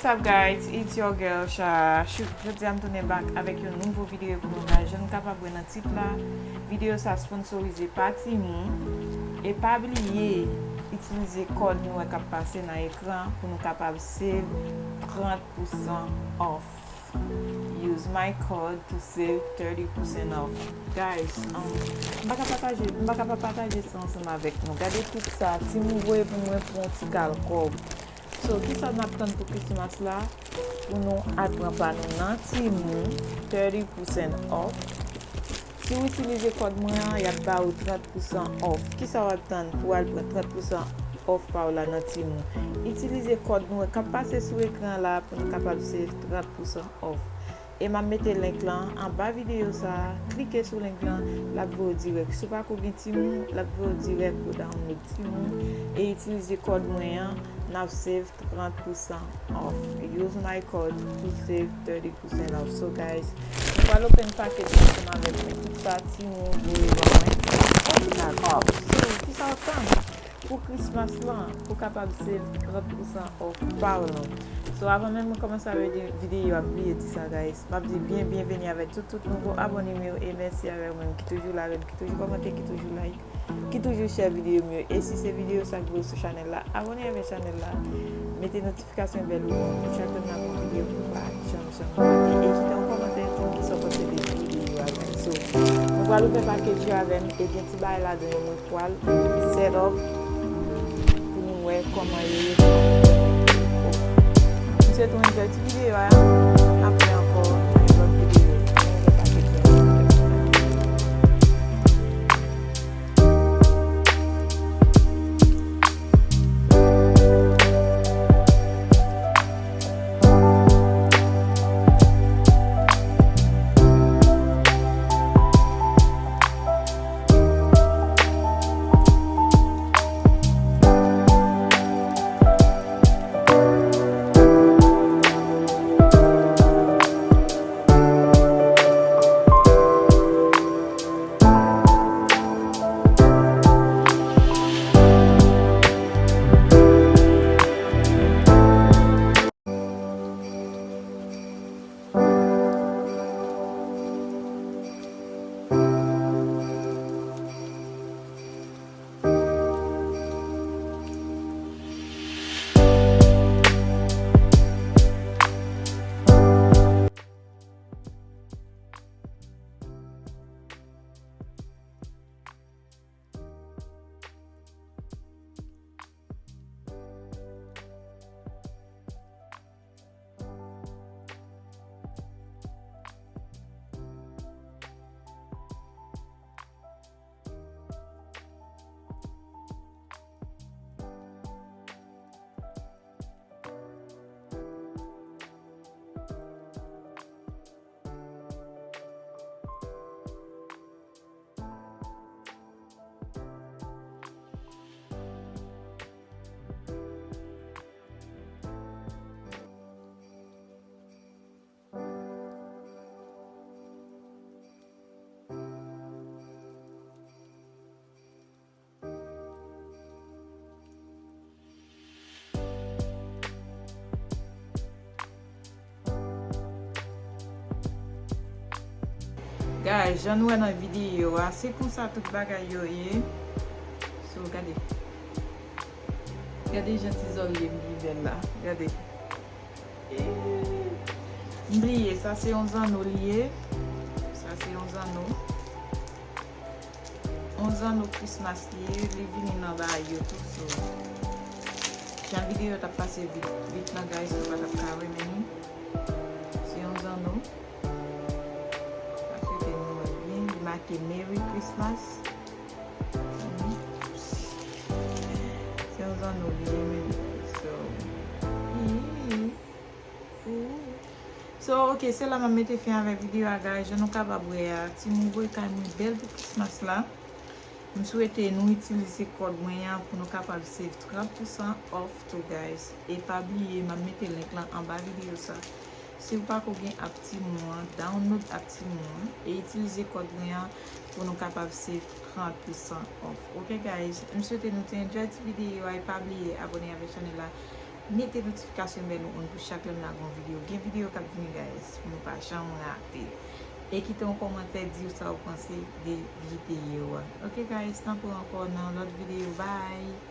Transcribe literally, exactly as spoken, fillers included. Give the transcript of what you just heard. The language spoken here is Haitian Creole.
What's up guys, it's your girl Sha. Chou, jodi a m tounen back avèk yon nouvo videyo pou nou guys. Jan nou kapab wè nan tit la, videyo sa sponsorize pa Temu. E pa bliye itilize kòd nou wè k ap pase nan ekran pou nou kapab save trant pousan off. Use my code to save thirty percent off. Guys, um, m pa ka pataje, m pa ka pa pataje sa ansanm avèk nou. Gade tout sa, Temu voye pou mwen pou yon ti kal kòb. So, kisa n ap tann pou Christmas la? Pou nou al pran pa nou nan Temu, thirty percent off. Si w itilize kòd mwen an, y ap ba ou trant pousan off. Kisa w ap tann pou w al pran trant pousan off pa w la nan Temu? Itilize kòd nou k ap pase sou ekran la pou nou kapab save trant pousan off. E m ap mete link lan anba videyo sa a. Klike sou link lan, l ap voye w dirèk. Si w pako gen Temu, l ap voye w dirèk pou download Temu. E itilize kòd mwen an, n ap save trant pousan off. Use my code to save thirty percent off. So guys, nou pral open package ansanm avèk mwen. Tout sa Temu voye ban mwen. Open that up. So, kisa w tann? Pou Christmas lan, pou kapab save trant pousan off pa w lan. So, avan menm mwen kòmanse avèk videyo a, m bliye di sa, guys. M ap di byen byenveni avèk tout, tout nouvo abòne m yo, e mèsi avèk mwen ki toujou la avè m, ki toujou kòmante, ki toujou like, ki toujou share videyo m yo. E si se videyo sa k voye sou chanèl la, abòne avèk chanèl la, mete notifikasyon bèl ou pou chak lè m ap pran videyo pou pa janm, janm rate. E kite yon kòmantè pou m ki sa w panse de videyo a, guys. So, nou pral ouvè package yo avè m, e gen ti bagay ladan yo mwen pral set up pou nou wè kòman yo ye. M swete w enjoy ti videyo a, n ap wè ankò nan yon lòt videyo. Guys, jan nou wè nan videyo a, se konsa tout bagay yo ye. So, gade. Gade jan ti zòrye m byen bèl la. Gade. M bliye, sa se yon zanno li ye. Sa se yon zanno. Yon zanno Christmas li ye, li vini nan bagay yo tou, so. Jan videyo t ap pase vit, vit nan, guys, nou pa t ap ka wè, men se yon zanno. M ap swete nou wè l byen, li make Merry Christmas. Se yon zanno li ye, men, so. So, ok, se la m ap mete fen avèk videyo a, guys. Jan nou kapab wè a, Temu voye kay mwen bèl pou Christmas la. M swete nou itilize kòd mwen an pou nou kapab save trant pousan off tou, guys. E pa bliye, m ap mete link lan anba videyo sa. Si w pako gen app Temu an, download app Temu an e itilize kòd mwen an pou nou kapab save trant pousan off. Ok, guys? M swete nou te enjoy ti videyo a, e pa bliye abòne avèk chanèl la. Mete notifikasyon bèl ou on pou chak lè m lage yon videyo. Gen videyo k ap vini, guys, pou nou pa janm rate. E kite yon kòmantè, di w sa w panse de videyo a. Ok, guys, n ap wè ankò nan lòt videyo. Bye!